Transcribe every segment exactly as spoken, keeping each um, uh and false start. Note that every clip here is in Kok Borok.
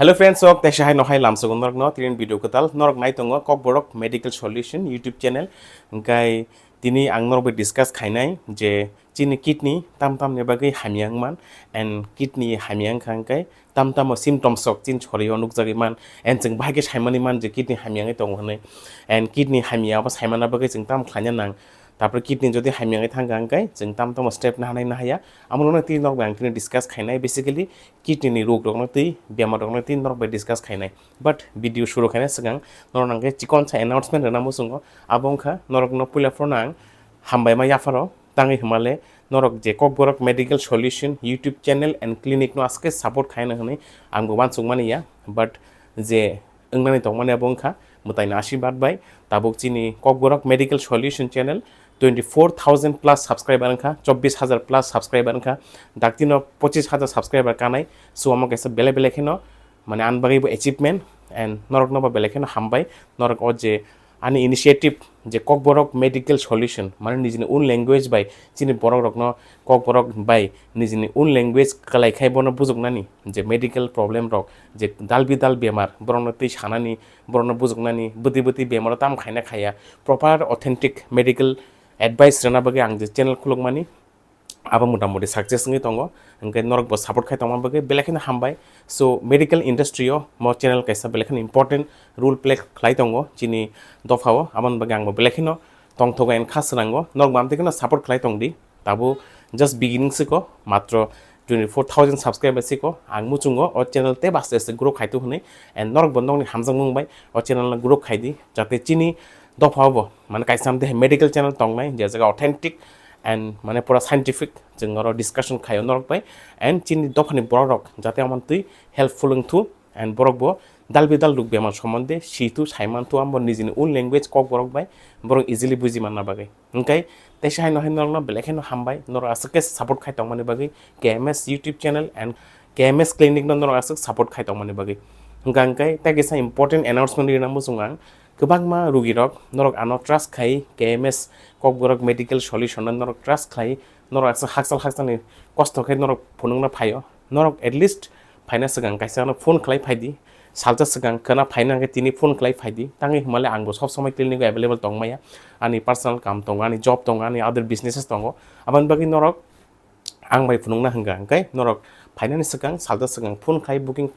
Hello friends, sok teisa hai no hai lamsogo norokno tinin video kwtal norok nai tongo Kokborok Medical Solution YouTube channel. Hingkai tini ang norok bai discuss khainai je chini kidney tam tam ni bagwi hamya wngman and kidney hamya wngkha hingkai tam tamo symptoms rok chini sorio nukjagwi man and chwng bahai khe saimani man je kidney hamya wngwi tongo hwnwi and kidney hamya abo saimana bagwi chwng tam khlaina nang. Tapore kidney jodi hamya wngwi thangkha hingkai chwng tam tamo step nahanai nahaya amo no twi norok bai ang tini discuss khainai basically kidney ni rok rokno twi bemar rokno twi norok bai discuss khainai. But video shuru khaina swkang norok nangkhe chikon sa announcement rwna muchungo. Abo wngkha norokno puila phano ang hambai ma yapharo tangwi hwnmale norok je Kokborok Medical Solution YouTube channel and clinic no aske support khaina hwnwi ang bo uansukmani ya. But je wngnani tongmani abo wngkha mwtaini ashirbad bai tabuk chini Kokborok Medical Solution channel twenty four thousand plus subscriber wngkha, chobbish hajar plus subscriber wngkha, daktino pochis hajar subscriber kanai. So omo kaisa belai belai kheno mane ani bagwi bo achievement and norokno bo belai kheno hambai. Norok o je ani initiative je Kokborok Medical Solution mane nijini own language bai chini borok rokno Kokborok bai nijini own language kwlai khai bono bujuknani je medical problem rok je dal bidal bemar borokno twi sanani borokno bujuknani bwtwi bwtwi bemaro tamo khaina khaya proper authentic medical advice rwna bagwi ang je channel khulukmani abo motamoti success wngwi tongo. Hingke norok bo support khai tongma bagwi belai kheno hambai. So medical industry o mo channel kaisa belai kheno important role play khlai tongo chini dopha o, aboni bagwi ang bo belai kheno tongthogo and kha swnango. Norok bo amtwi kheno support khlai tong di. Tabuk just beginning siko, matro twenty four thousand subscriber siko. Ang muchungo o channel tei aste aste grow khai tu hwnwi and norok bo nokni hamjakmung bai o channel no grow khai di jate chini dopha o bo mane kaisa amtwi hai medical channel tongnai je jaga authentic and mane pura scientific chwng oro discussion khaio norok bai and chini dophani borok rok jate amon twi helpful wng thu and borok bo dal bidal rok bemar somonde si thu sai man thu amo nijini own language Kokborok bai borok easily buji manna bagwi. Hingkai teisa hai no hai norokno belai kheno hambai, norok aswk khe support khai tongmani bagwi K M S YouTube channel and K M S clinic no norok aswk support khai tongmani bagwi. Hingka hingkai tei kisa important announcement rina muchung ang, kwbangma rugi rok norok ano trust khai K M S Kokborok Medical Solution no norok trust khai, norok aswk hakchal hakchal ni kosto khe norok phunukna phaio, norok at least phaina swkang kaisa ano phone khlai phai di, salsa swkang khwna phaina hwnkhe tini phone khlai phai di. Tangwi hwnmale ang bo sob somoi clinic o available tong maya, ani personal kam tongo, ani job tongo, ani other businesses tongo, aboni bagwi norok ang bai phunukna hwnkha, hwnkhe norok phainani swkang salsa swkang phone khlai booking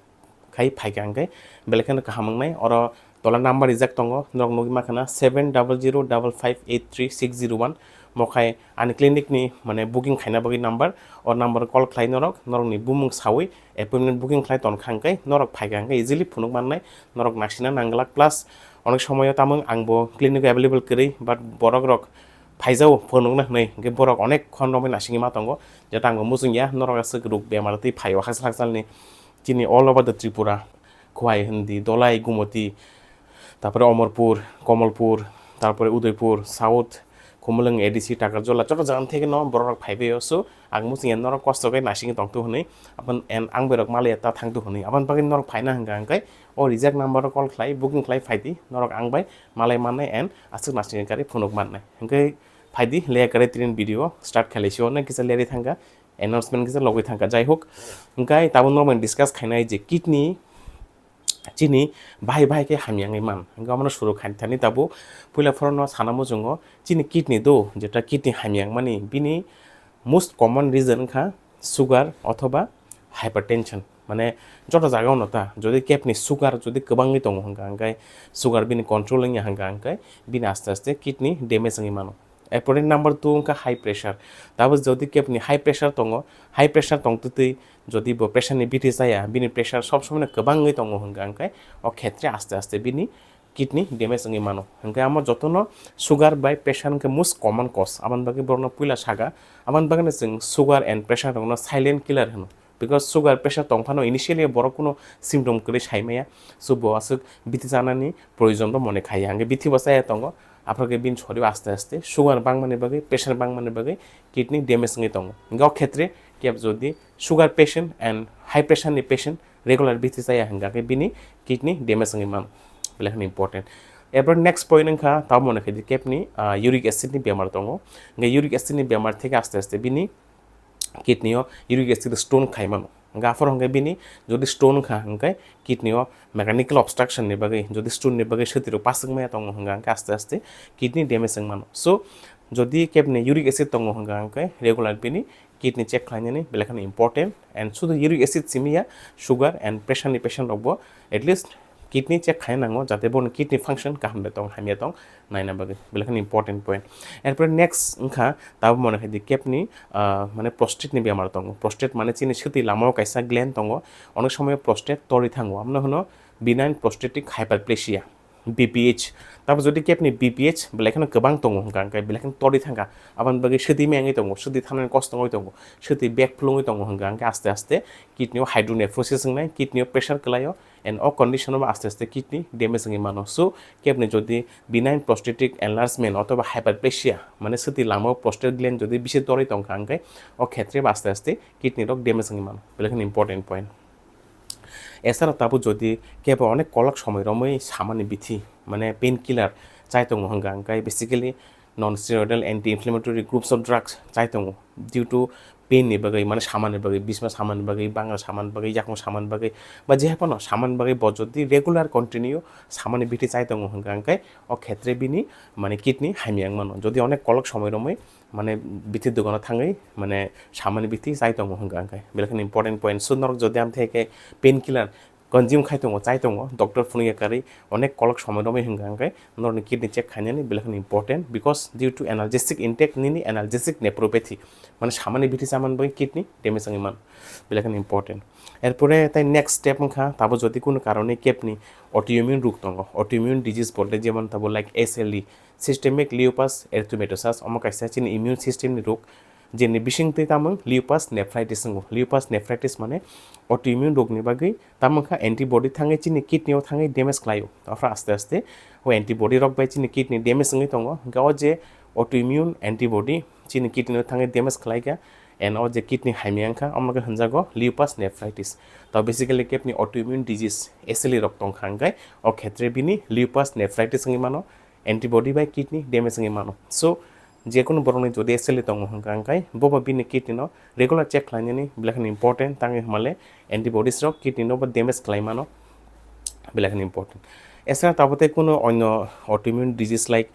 khai phaikha hwnkhe belai kheno kaham wngnai. Oro tola number rijak tongo, norok nugwi mankha na seven double zero double five eight three six zero one. Mokhai ani clinic ni mane booking khaina bagwi number, o number call khlai norok, norokni bumung sawi appointment booking khlai tonkha hwnkhe norok phaikha hwnkhe easily phunuk mannai, norok nasina nangglak. Plus onek somoyo tamung ang bo clinic o available kwrwi, but borok rok phaijao phunukna hwnwi, hwnkhe borok onek khon romwi nasingwi ma tongo, jeta ang bo muchung ya norok aswk rok bemar twi phaio hakchal hakchalni chini all over the Tripura, Khowai, Hindi, Dholai, Gumoti, tarpore Omorpur, Komolpur, tarpore Udaipur, South, Khumulwng, A D C, Takarjala, joto jaga theke no borok rok phai baio. So ang muchung ya norok kosto khe nasingwi tong thu hwnwi, aboni and ang bai rok malaya ta thang thu hwnwi, aboni bagwi norok phaina hwnkha hwnkhe o rijak number o call khlai booking khlai phai di, norok ang bai malai mannai and aswk nasingwi gari phunuk mannai. Hwnkhe phai di, leya kwrwi tinin video start khailai sio, na kisa leri thangkha, announcement kisa logwi thangkha. Jai hok, hwnkhe tabuk norok bai discuss khainai je kidney chini bahai bahai khe hamya wngwi man, hwnkhe omono suru khaithani tabuk puila phorono sana muchungo chini kidney do, jeta kidney hamya wngmani bini most common reason wngkha sugar othoba hypertension. Mane joto jaga ono ta, jodi kebni sugar jodi kwbangwi tongo hwnkha, hwnkhe sugar bini control wngya hwnkha, hwnkhe bini aste aste kidney damage wngwi mano. Erpore number two wngkha high pressure. Tabuk jodi kebni high pressure tongo, high pressure tongtwtwi jodi bo pressure ni bithi chaya, bini pressure sob somoi no kwbangwi tongo hwnkha, hwnkhe o khetre aste aste bini kidney damage wngwi mano. Hwnkhe amo jotono sugar bai pressure wngkhe most common cause. Aboni bagwi borokno puila saka, aboni bagwino chwng sugar and pressure rokno silent killer hwno. Because sugar, pressure tong phano initially borok kuno symptom kwrwi sai maya, so bo aswk bithi chanani proyojon bo mone khaiya. Hwnkhe bithi bo chaya tongo, aphuru khe bini sorio aste aste sugar bangmani bagwi, pressure bangmani bagwi kidney damage wngwi tongo. Hwnkhe o khetre kebo jodi sugar patient and high pressure ni patient regular bithi chaya hwnkha khe bini kidney damage wngwi mano, belai kheno important. Erpor next point wngkha tamo mone khe kebni, ah, uric acid ni bemar tongo. Hwnkhe uric acid ni bemar theke aste aste bini kidney o uric acid stone khai mano. Hingke aphor hingke bini jodi stone wngkha hingke kidney o mechanical obstruction ni bagwi, jodi stone ni bagwi swtwi rok pasuk maya tongo hingka hingke aste aste kidney damage wng mano. So jodi kebni uric acid tongo hingka hingke regular bini kidney check khlainani belai kheno important, and sudu uric acid simi ya, sugar and pressure ni patient rok bo at least kidney check khlaina nango, jate bono kidney function kaham de tong, hamya tong, naina bagwi belai kheno important point. Erpore next wngkha tabo mone khai di kebni, ah, mane prostate ni bemar tongo. Prostate mane chini swtwi lamao kaisa gland tongo, onek somoy prostate torwi thango, amno hwno benign prostatic hyperplasia, B P H. Tabo jodi kebni B P H belai kheno kwbang tongo hingka hingke belai kheno torwi thangkha, aboni bagwi swtwi mengwi tongo, swtwi thanani kosto wngwi tongo, swtwi bag phulungwi tongo hingka hingke aste aste kidney o hydronephrosis wngnai, kidney o pressure kwlaio, and o condition o aste aste kidney damage wngwi mano. So kebni jodi benign prostatic enlargement othoba hyperplasia, mane swtwi lamao prostate gland jodi bisi torwi tongkha hingke o khetre bo aste aste kidney rok damage wngwi mano, belai kheno important point. Esara tabo jodi kebo onek kolok somoi romwi samani bithi, mane painkiller chai tongo hingka hingke basically non-steroidal anti-inflammatory groups of drugs chai tongo due to pain ni bagwi, mane samani bagwi, bisma samani bagwi, bangra samani bagwi, yakung samani bagwi, ba je haphano samani bagwi bo jodi regular continue samani bithi chai tongo hingka hingke o khetre bini mane kidney hamya wng mano. Jodi onek kolok somoi romwi mane bithi dogano thangwi mane samani bithi chai tongo hingka hingke belai kheno important point. So norok jodi amthe khe painkiller consume khai tongo, chai tongo, doctor phunukya karwi onek kolok somoi romwi hingka hingke norokni kidney check khainani belai kheno important, because due to analgesic intake nini analgesic nephropathy, mane samani bithi chamani bagwi kidney damage wngwi mano, belai kheno important. Erpore tai next step wngkha tabo jodi kunu karone kebni autoimmune rok tongo, autoimmune disease bolte jemon tabo like S L E, systemic lupus erythematosus, omo kaisa chini immune system ni rok, jeni bisingtwi tamung lupus nephritis wngo. Lupus nephritis mane autoimmune rokni bagwi tamung kha antibody thangwi chini kidney o thangwi damage khlaio. Aphra aste aste o antibody rok bai chini kidney damage wngwi tongo. Hingke o je autoimmune antibody chini kidney o thangwi damage khlaikha, and o je kidney hamya wngkha, omo khe hwnjago lupus nephritis. To basically kebni autoimmune disease S L E rok tongkha hingke o khetre bini lupus nephritis wngwi mano, antibody bai kidney damage wngwi mano. So jekunu borokni jodi S L E tongo hingka hingkai bobo bini kidney no regular check khlainani belai kheno important, tangwi hwnmale antibodies rok kidney no bo damage khlai mano, belai kheno important. Esra tabuk tei kunu onyo autoimmune disease like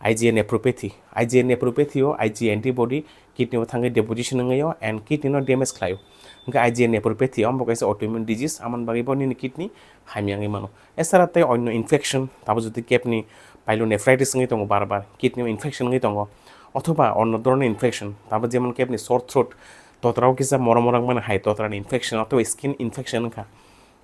I G A nephropathy, I G A nephropathy o I G A antibody kidney o thangwi deposition wngwi o and kidney no damage khlaio. Hingke I G A nephropathy omo kaisa autoimmune disease, amoni bagwi bo nini kidney hamya wngwi mano. Esara tei onyo infection, tabo jodi kebni pyelonephritis wngwi tongo bar bar, kidney o infection wngwi tongo, othoba onyo dhoroner infection, tabo jemon kebni sore throat, totra o kisa morom morom mani hai totra ni infection, othoba skin infection wngkha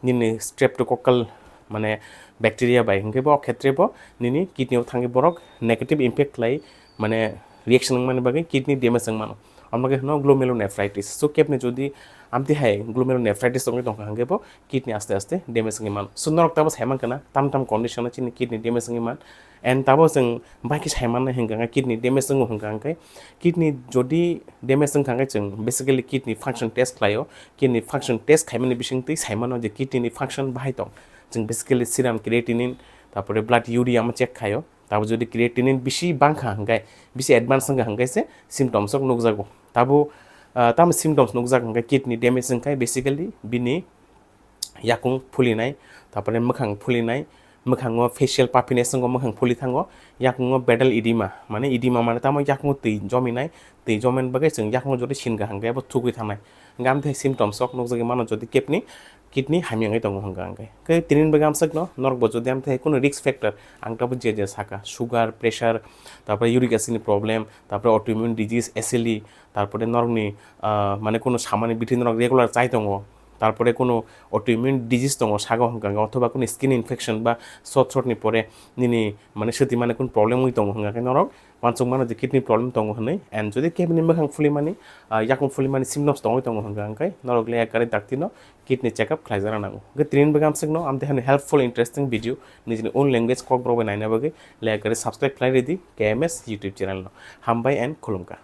nini streptococcal mane bacteria bai, hingke bo khetre bo nini kidney o thangwi borok negative impact khlai, mane reaction wngmani bagwi kidney damage wngmano. Omo khe hwno glomerulonephritis. So kebni jodi amtwi hai glomerulonephritis wngwi tongkha hwnkhe bo kidney aste aste damage wngwi mano. So norok tamo saimankha na tam tam condition o chini kidney damage wngwi man. And tamo chwng bai khe saimannai hwnkha hwnkhe kidney damage wngo hwnkha hwnkhe kidney jodi damage wngkha hwnkhe chwng basically kidney function test khlaio. Kidney function test khaimani bisingtwi saimano je kidney ni function bahai tong. Chwng basically serum creatinine, tapore blood urea omo check khaio. Tabo jodi creatinine bisi bangkha hwnkhe, bisi advance wngkha hwnkhe se symptoms rok nukjago. Tabo, ah, tamo symptoms nukjak hwnkhe kidney damage wngkha basically bini yakung phulinai, tapore mwkhang phulinai, mwkhango facial puffiness wngkha, mwkhang phuli thango, yakungo pedal edema, mane edema mane tamo yakungo twi jominai, twi jomani bagwi chwng yakungo jodi sinkha hwnkhe bo thugwi thangnai. Hwnkhe amtwi symptoms rok nukjagwi mano jodi kebni kidney hamya wngwi tongo hwnkha hwnkhe. Khe tini bagwi amsakno norokbo jodi amtwi hai kunu risk factor, ang tabuk je je saka, sugar, pressure, tapore uric acid ni problem, tapore autoimmune disease, S L E, tarpore norokni, ah, mane kunu samani bithi norok regular chai tongo, tarpore kunu autoimmune disease tongo sago hwnkha hwnkhe, othoba kunu skin infection ba sore throat ni pore nini mane swtwi mane kunu problem wngwi tongo hwnkha khe norok uansuk mano je kidney problem tongo hwnwi, and jodi kebini mwkhang phulimani, ah, yakung phulimani symptoms tongwi tongo hwnkha hwnkhe norok leya kwrwi dakti no kidney check up khlaijak nango. Hwnkhe tini bagwi amsakno amtwi hani helpful interesting video nijini own language kokborok bai naina bagwi leya kwrwi subscribe khlai ridi K M S YouTube channel no. Hambai and khulumkha.